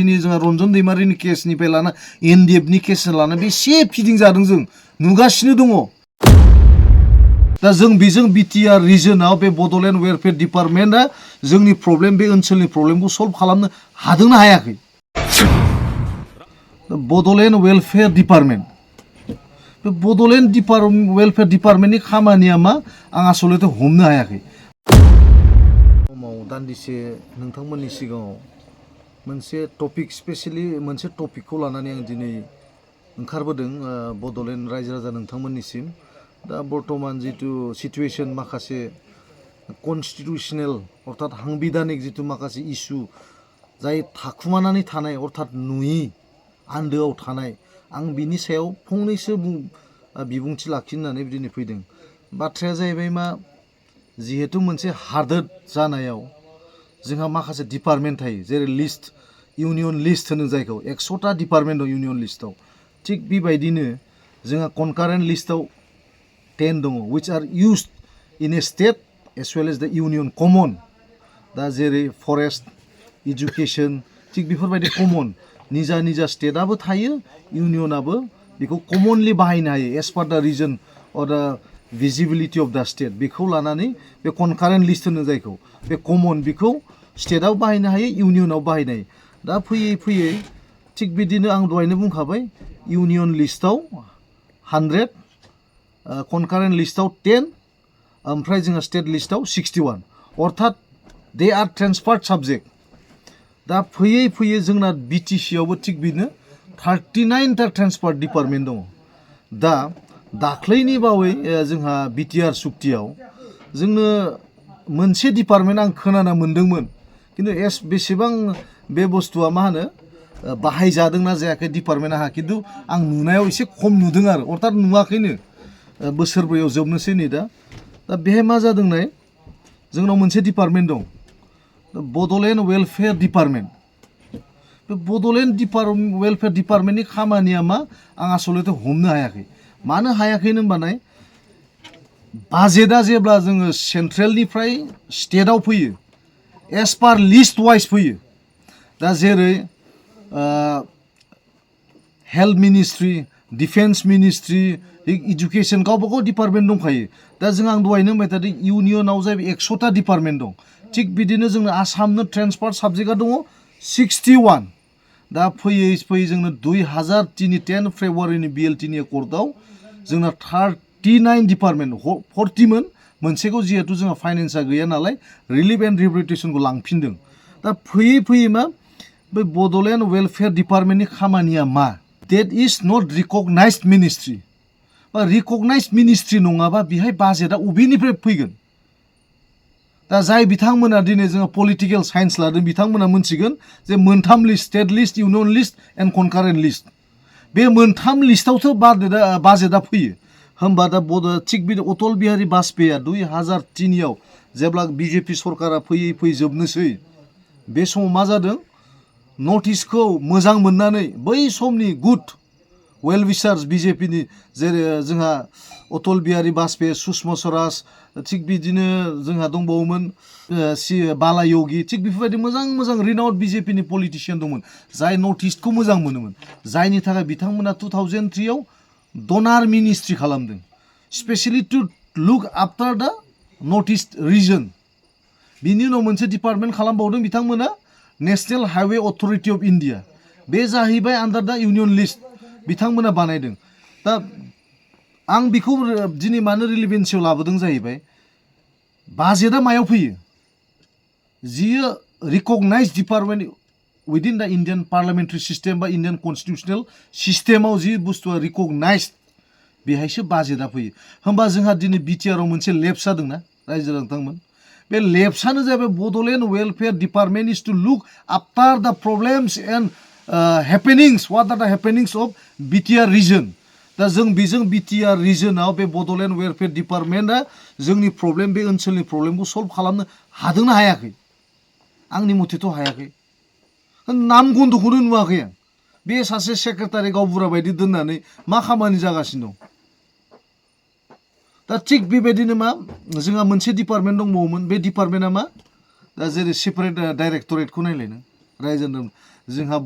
दिनै जोंहा रन्जन दैमारिनि केसनिफ्राय लाना एनडिएफनि केस लाना बेसे फिदिं जादों जों नुगासिनो दङ। दा जों बेजों बिटिआर रिजनाव बे बड'लेण्ड वेलफेयार डिपार्टमेन्टआ जोंनि प्रब्लेम बे ओनसोलनि प्रब्लेमखौ सल्भ खालामनो हादोंना हायाखै। बड'लेण्ड वेलफेयार डिपार्टमेन्ट बे बड'लेण्ड वेलफेयार डिपार्टमेन्टनि खामानिया मा आं आसलथे हमनो हायाखै। समाव दान्दिसे नोंथांमोननि सिगाङाव मोनसे टपिक स्पेसियेलि मोनसे टपिकखौ लानानै आं दिनै ओंखारबोदों बड'लेण्ड रायजो राजा नोंथांमोननिसिम। दा बर्तमान जितु सिटुवेसन माखासे कनस्टिटिउसनेल अर्थात सांबिधानिक जितु माखासे इस्यु जाय थाखुमानानै थानाय अर्थात नुयि आन्दोआव थानाय आं बिनि सायाव फंनैसो बिबुंथि लाखिनानै दिनै फैदों। बाथ्राया जाहैबाय मा जिहेतु मोनसे हादोर जानायाव जोंहा माखासे डिपार्टमेन्ट थायो जेरै लिस्ट इउनियन लिस्ट होनो जायखौ 100टा डिपार्टमेन्ट दं इउनियन लिस्टआव। थिग बेबायदिनो जोंहा कनकारेन्ट लिस्टआव 10 दङ which are used in a state as well as the union common। दा जेरै फरेस्ट इडुकेसन थिग बेफोरबायदि कमन निजा निजा स्टेटआबो थायो इउनियनाबो बेखौ कमनलि बाहायनो हायो एज पार द रिजन अर द भिजिबिलिटि अफ द स्टेट बेखौ लानानै बे कनकारेन्ट लिस्ट होनो जायखौ बे कमन बेखौ स्टेटआव बाहायनो हायो इउनियनाव बाहायनो हायो। दा फैयै फैयै थिग बिदिनो आं दहायनो बुंखाबाय इउनियन लिस्टआव 100 कनकारेन्ट लिस्टआव 10 ओमफ्राय जोंहा स्टेट लिस्टआव 61 अर्थात दे आर ट्रेन्सफार्ड साबजेक्ट। दा फैयै फैयै जोंना बिटिसिआवबो थिग बिदिनो 39टा ट्रेन्सफार्ड डिपार्टमेन्ट दङ। दा दाख्लैनि बावै जोंहा बिटिआर सुक्तियाव जोंनो मोनसे डिपार्टमेन्ट आं खोनाना मोन्दोंमोन खिन्थु बेसेबां बे बुस्थुआ मा होनो बाहायजादोंना जायाखै डिपार्टमेन्टआ खिन्थु आं नुनायाव एसे खम नुदों आरो अर्थात नुवाखैनो बोसोरब्रैयाव जोबनोसै नै दा बेहाय मा जादों नाय जोंनाव मोनसे डिपार्टमेन्ट दं बड'लेण्ड वेलफेयार डिपार्टमेन्ट। बे बड'लेण्ड वेलफेयार डिपार्टमेन्टनि खामानिया मा आं आसलथे हमनो हायाखै। मानो हायाखै होनबानाय बाजेटआ जेब्ला जोङो सेन्ट्रेलनिफ्राय स्टेटआव फैयो एज पार लिस्ट वाइज फैयो। दा जेरै health ministry defence ministry education गावबा गाव डिपार्टमेन्ट दंखायो। दा जों आं दहायनो होनबाय थादों इउनियनाव जाहैबाय 100टा डिपार्टमेन्ट दं थिग बिदिनो जोंनो आसामनो ट्रेन्सफार्ड साबजेक्टआ दङ 61। दा फैयै फैयै जोंनो 2003 फेब्रुवारिनि बिएलटिनि एकर्डआव जोंना 39 डिपार्टमेन्ट 40मोन मोनसेखौ जिहेतु जोंहा फाइनेन्सआ गैया नालाय रिलिफ एन्ड रिहेबिलिटेसनखौ लांफिनदों। दा फैयै फैयै मा बे बड'लेण्ड वेलफेयार डिपार्टमेन्टनि खामानिया मा that is not recognised ministry बा रिकगनाइज्ड मिनिस्ट्रि नङाबा बेहाय बाजेटआ बबेनिफ्राय फैगोन। दा जाय बिथांमोना दिनै जोङो पलिटिकेल साइन्स लादों बिथांमोना मोनथिगोन जे मोनथाम list state list union list and concurrent list बे मोनथाम लिस्टआवसो बाजेटआ फैयो। होमबा दा थिग बिदि अटल बिहारि बाजपेयीआ 2003आव जेब्ला बिजेपि सरकारा फैयै फैयै जोबनोसै बे समाव मा जादों नर्थ इस्टखौ मोजां मोननानै बै समनि गुड वेल विशार्स बिजेपिनि जेरै जोंहा अटल बिहारि बाजपेयी सुषमा स्वराज थिग बिदिनो जोंहा दंबावोमोन बाला योगी थिग बेफोरबायदि मोजां मोजां रिनाउड बिजेपिनि पलिटिशियान दंमोन जाय नर्थ इस्टखौ मोजां मोनोमोन जायनि थाखाय बिथांमोना 2003आव डनार मिनिस्ट्रि खालामदों स्पेसियेलि टु लुक आफ्टार द नर्थ इस्ट रिजन। बिनि उनाव मोनसे डिपार्टमेन्ट खालामबावदों बिथांमोना national highway authority of India बे जाहैबाय आन्डार द इउनियन लिस्ट बिथांमोना बानायदों। दा आं बेखौ दिनै मानो रिलिभेन्सियाव लाबोदों जाहैबाय बाजेटआ मायाव फैयो जियो रिकगनाइज्ड डिपार्टमेन्ट उइदिन द इन्डियान पार्लियामेन्टारि सिस्टेम बा इन्डियान कनस्टिटिउसनेल सिस्टेमाव जि बुस्थुआ रिकगनाइज्ड बेहायसो बाजेटआ फैयो। होमबा जोंहा दिनै बिटिआरआव मोनसे लेप्स जादोंना रायजो नोंथांमोन बे लेप्सआनो जाहैबाय बड'लेण्ड वेलफेयार डिपार्टमेन्ट इज टु लुक आफ्टार द प्रब्लेम्स एन्ड हेपेनिंस व्हाट आर द हेपेनिंस अफ बिटिआर रिजन। दा जों बेजों बिटिआर रिजनाव बे बड'लेण्ड वेलफेयार डिपार्टमेन्टआ जोंनि प्रब्लेम बे ओनसोलनि प्रब्लेमखौ सल्भ खालामनो हादोंना हायाखै आंनि मथेथ' हायाखै। नाम गन्धखौनो नुवाखै आं बे सासे सेक्रेटारि गावबुरा बायदि दोननानै मा खामानि जागासिनो दं। दा थिग बेबायदिनो मा जोंहा मोनसे डिपार्टमेन्ट दंबावोमोन बे डिपार्टमेन्टआ मा दा जेरै सेपारेट डाइरेक्टरेटखौ नायलाय नों रायजो जोंहा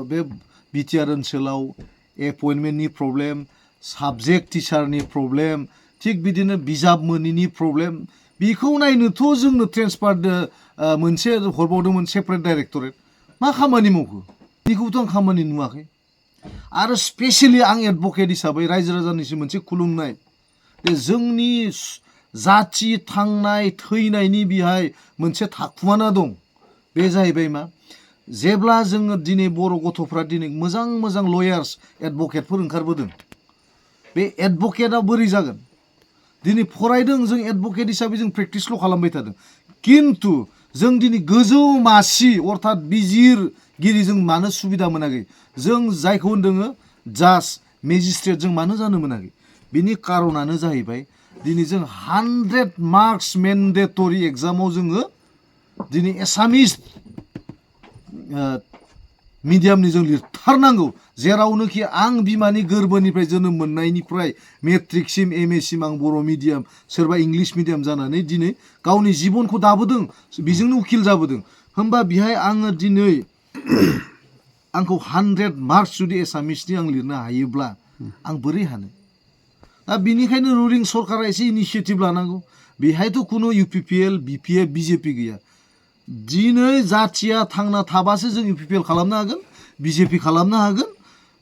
बे बिटिआर ओनसोलाव एपइन्टमेन्टनि प्रब्लेम साबजेक्ट टिचारनि प्रब्लेम थिग बिदिनो बिजाब मोनिनि प्रब्लेम बेखौ नायनोथ' जोंनो ट्रेन्सफार मोनसे हरबावदोंमोन सेपारेट डाइरेक्टरेट मा खामानि मावखो बेखौथ' आं खामानि नुवाखै आरो स्पेसियेलि आं एडभकेट हिसाबै रायजो राजानिसिम मोनसे खुलुमनाय जोंनि जाथि थांनाय थैनायनि बेहाय मोनसे थाखुमाना दं बे जाहैबाय मा जेब्ला जोङो दिनै बर' गथ'फ्रा दिनै मोजां मोजां लयार्स एडभकेटफोर ओंखारबोदों बे एडभकेटआ बोरै जागोन दिनै फरायदों जों एडभकेट हिसाबै जों प्रेक्टिसल' खालामबाय थादों खिन्थु जों दिनै गोजौ मासि अर्थात बिजिरगिरि जों मानो सुबिदा मोनाखै जों जायखौ होनदों जाज मेजिस्ट्रेट जों मानो जानो मोनाखै बिनि कारनानो जाहैबाय दिनै जों 100 मार्क्स मेन्डेटरि एग्जामाव जोङो दिनै एसामिस मिडियामनि जों लिरथारनांगौ जेरावनोखि आं बिमानि गोरबोनिफ्राय जोनोम मोननायनिफ्राय मेट्रिकसिम एमएसिम आं बर' मिडियाम सोरबा इंलिश मिडियाम जानानै दिनै गावनि जिबनखौ दाबोदों बेजोंनो उकिल जाबोदों होमबा बेहाय आङो दिनै आंखौ 100 मार्क्स जुदि एसामिसनि आं लिरनो हायोब्ला आं बोरै हानो दा बिनिखायनो रुलिं सरकारा एसे इनिसियेटिभ लानांगौ बेहायथ' खुनु इउपिपिएल बिपिएफ बिजेपि गैया दिनै जाथिया थांना थाबासो जों इउपिपिएल खालामनो हागोन बिजेपि खालामनो हागोन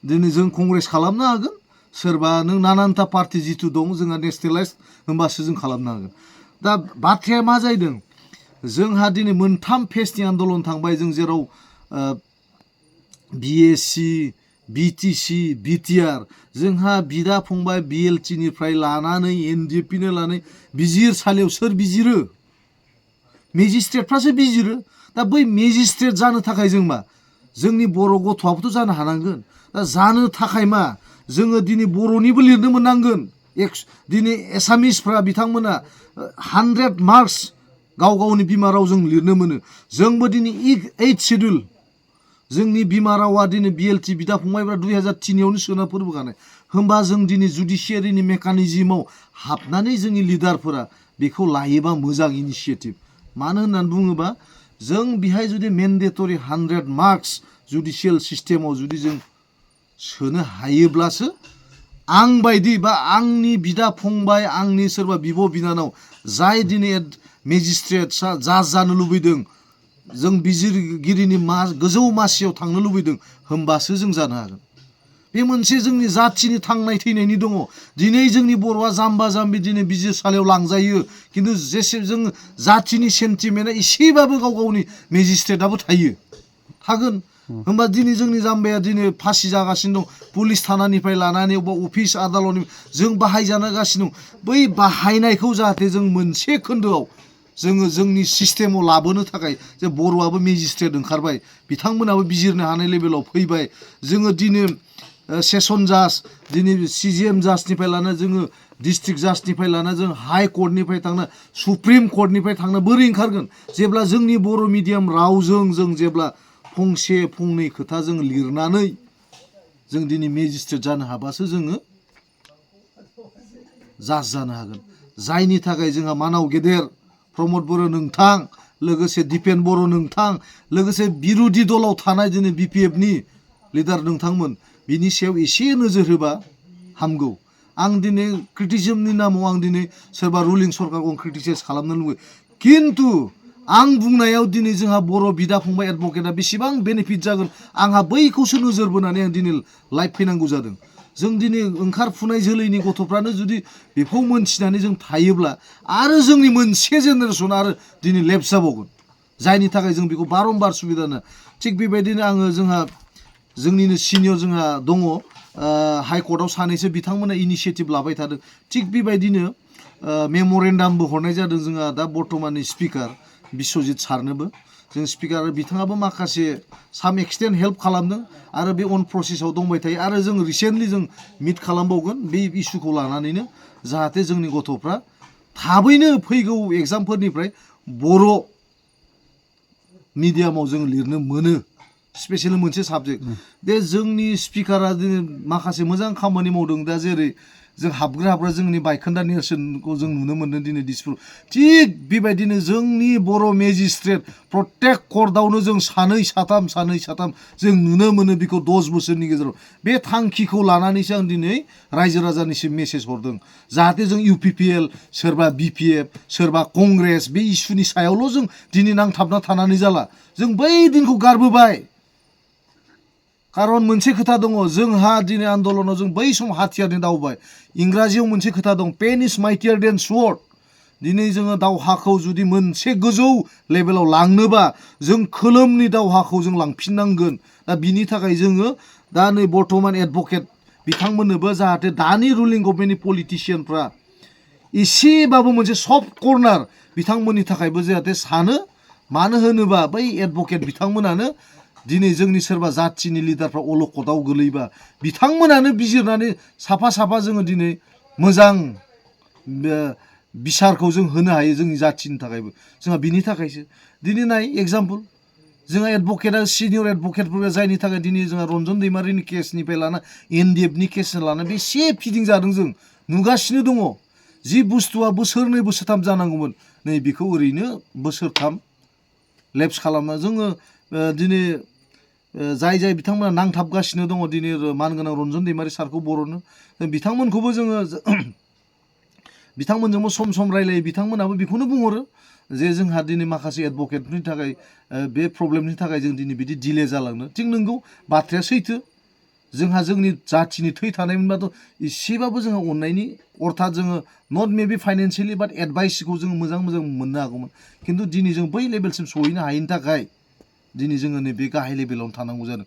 दिनै जों कंग्रेस खालामनो हागोन सोरबा नों नानानथा पार्टि जिथु दं जोंहा नेसनेलाइज होमबासो जों खालामनो हागोन दा बाथ्राया मा जाहैदों जोंहा दिनै मोनथाम फेसनि आन्दलन थांबाय जों जेराव बिएससि बिटिसि बिटिआर जोंहा बिदा फंबाय बिएलटिनिफ्राय लानानै एनडिएफिनो लानानै बिजिरसालियाव सोर बिजिरो मेजिस्ट्रेटफ्रासो बिजिरो दा बै मेजिस्ट्रेट जानो थाखाय जों मा जोंनि बर' गथ'आबोथ' जानो हानांगोन दा जानो थाखाय मा जोङो दिनै बर'निबो लिरनो मोननांगोन दिनै एसामिसफ्रा बिथांमोना 100 मार्क्स गाव गावनि बिमा रावजों लिरनो मोनो जोंबो दिनै 8 सिडिउल जोंनि बिमा रावा दिनै बिएलटि बिदा फंबायफ्रा 2003आवनो सोना फोरबोखानाय होमबा जों दिनै जुडिसियारिनि मेकानिजमाव हाबनानै जोंनि लिडारफोरा बेखौ लायोबा मोजां इनिसियेटिभ मानो होननानै बुङोबा जों बेहाय जुदि मेन्डेटरि 100 मार्क्स जुडिसियेल सिस्टेमाव जुदि जों सोनो हायोब्लासो आं बायदि बा आंनि बिदा फंबाय आंनि सोरबा बिब' बिनानाव जाय दिनै मेजिस्ट्रेट जाज जानो लुबैदों जों बिजिरगिरिनि गोजौ मासियाव थांनो लुबैदों होमबासो जों जानो हागोन बे मोनसे जोंनि जाथिनि थांनाय थैनायनि दङ दिनै जोंनि बर'आ जाम्बा जाम्बि दिनै बिजिरसालियाव लांजायो खिन्थु जेसे जों जाथिनि सेन्टिमेन्टआ एसेबाबो गाव गावनि मेजिस्ट्रेटआबो थागोन होमबा दिनै जोंनि जाम्बाया दिनै फासि जागासिनो दं पुलिस थानानिफ्राय लानानै अबेबा अफिस आदालतनि जों बाहायजागासिनो दं बै बाहायनायखौ जाहाथे जों मोनसे खोन्दोआव जोङो जोंनि सिस्टेमाव लाबोनो थाखाय जे बर'आबो मेजिस्ट्रेट ओंखारबाय बिथांमोनाबो बिजिरनो हानाय लेभेलाव फैबाय जोङो दिनै सेसन जाज दिनै सिजिएम जाजनिफ्राय लाना जोङो डिस्ट्रिक्ट जाजनिफ्राय लाना जों हाइ कर्टनिफ्राय थांना सुप्रिम कर्टनिफ्राय थांना बोरै ओंखारगोन जेब्ला जोंनि बर' मिडियाम रावजों जों जेब्ला फंसे फंनै खोथा जों लिरनानै जों दिनै मेजिस्ट्रेट जानो हाबासो जोङो जाज जानो हागोन जायनि थाखाय जोंहा मानाव गेदेर प्रमद बर' नोंथां लोगोसे दिपेन बर' नोंथां लोगोसे बिरोधि दलाव थानाय दिनै बिपिएफनि लिडार नोंथांमोन बिनि सायाव एसे नोजोर होबा हामगौ आं दिनै क्रिटिसिजमनि नामाव आं दिनै सोरबा रुलिं सरकारखौ क्रिटिसाइज खालामनो लुबैयो खिन्थु आं बुंनायाव दिनै जोंहा बर' बिदा फंबाय एडभकेटआ बेसेबां बेनिफिट जागोन आंहा बैखौसो नोजोर बोनानै आं दिनै लाइभ फैनांगौ जादों जों दिनै ओंखारफुनाय जोलैनि गथ'फ्रानो जुदि बेखौ मोनथिनानै जों थायोब्ला आरो जोंनि मोनसे जेनेरेसन आरो दिनै लेप्स जाबावगोन जायनि थाखाय जों बेखौ बारम्बार सुबिदा होनो थिग बेबायदिनो आङो जोंहा जोंनिनो सिनियर जोंहा दङ हाइकर्टआव सानैसो बिथांमोना इनिसियेटिभ लाबाय थादों थिग बेबायदिनो मेम'रेन्डामबो हरनाय जादों जोंहा दा बर्तमाननि स्पिकार बिश्वजित सारनोबो जों स्पिकार बिथाङाबो माखासे साम एक्सटेन्ट हेल्प खालामदों आरो बे अन प्रसेसआव दंबाय थायो आरो जों रिसेन्टलि जों मिट खालामबावगोन बे इस्युखौ लानानैनो जाहाथे जोंनि गथ'फ्रा थाबैनो फैगौ एग्जामफोरनिफ्राय बर' मिडियामाव जों लिरनो मोनो स्पेसियेलि मोनसे साबजेक्ट बे जोंनि स्पिकारा दिनै माखासे मोजां खामानि मावदों दा जेरै जों हाबग्रा जोंनि बायखोन्दा नेरसोनखौ जों नुनो मोन्दों दिनै दिसपुर थिग बेबायदिनो जोंनि बर' मेजिस्ट्रेट प्रत्येक कर्टआवनो जों सानै साथाम जों नुनो मोनो बेखौ 10 बोसोरनि गेजेराव बे थांखिखौ लानानैसो आं दिनै रायजो राजानिसिम मेसेज हरदों जाहाथे जों UPPL सोरबा BPF सोरबा कंग्रेस बे इस्युनि सायावल' जों दिनै नांथाबना थानानै जाला जों बै दिनखौ गारबोबाय खारन मोनसे खोथा दङ जोंहा दिनै आन्दलनाव जों बै सम हाथियारनि दावबाय इंराजियाव मोनसे खोथा दं पेन इज माइटियार देन स्वord दिनै जोङो दावहाखौ जुदि मोनसे गोजौ लेभेलाव लांनोबा जों खोलोमनि दावहाखौ जों लांफिननांगोन दा बिनि थाखाय जोङो दा नै बर्तमान एडभकेट बिथांमोननोबो जाहाथे दानि रुलिं गभर्नमेन्टनि पलिटिशियानफ्रा एसेबाबो मोनसे सफ्ट कर्नार बिथांमोननि थाखायबो जाहाथे सानो मानो होनोबा बै एडभकेट बिथांमोनानो दिनै जोंनि सोरबा जाथिनि लिडारफ्रा अलखदाव गोलैबा बिथांमोनानो बिजिरनानै साफा जोङो दिनै मोजां बिसारखौ जों होनो हायो जोंनि जाथिनि थाखायबो जोंहा बिनि थाखायसो दिनै नाय एग्जाम्पल जोंहा एडभकेटआ सिनियर एडभकेटफोरा जायनि थाखाय दिनै जोंहा रन्जन दैमारिनि केसनिफ्राय लाना NDFनि केसनिफ्राय लाना बेसे फिदिंजादों जों नुगासिनो दङ जि बुस्थुआ बोसोरनै बोसोरथाम जानांगौमोन नै बेखौ ओरैनो बोसोरथाम लेप्स खालामना जोङो दिनै जाय बिथांमोना नांथाबगासिनो दङ दिनै मानगोनां रन्जन दैमारि सारखौ बर'नो बिथांमोनखौबो जोङो बिथांमोनजोंबो सम रायलायो बिथांमोनाबो बेखौनो बुंहरो जे जोंहा दिनै माखासे एडभकेटनि थाखाय बे प्रब्लेमनि थाखाय जों दिनै बिदि डिले जालांनो थिग नंगौ बाथ्राया सैथो जोंहा जोंनि जाथिनि थै थानायमोनबाथ' एसेबाबो जोंहा अननायनि अर्थात जोङो नट मेबि फाइनान्सियेलि बाट एडभाइसखौ जोङो मोजां मोननो हागौमोन खिन्थु दिनै जों बै लेभेलसिम सहैनो हायैनि थाखाय दिनै जोङो नैबे गाहाय लेभेलावनो थानांगौ जादों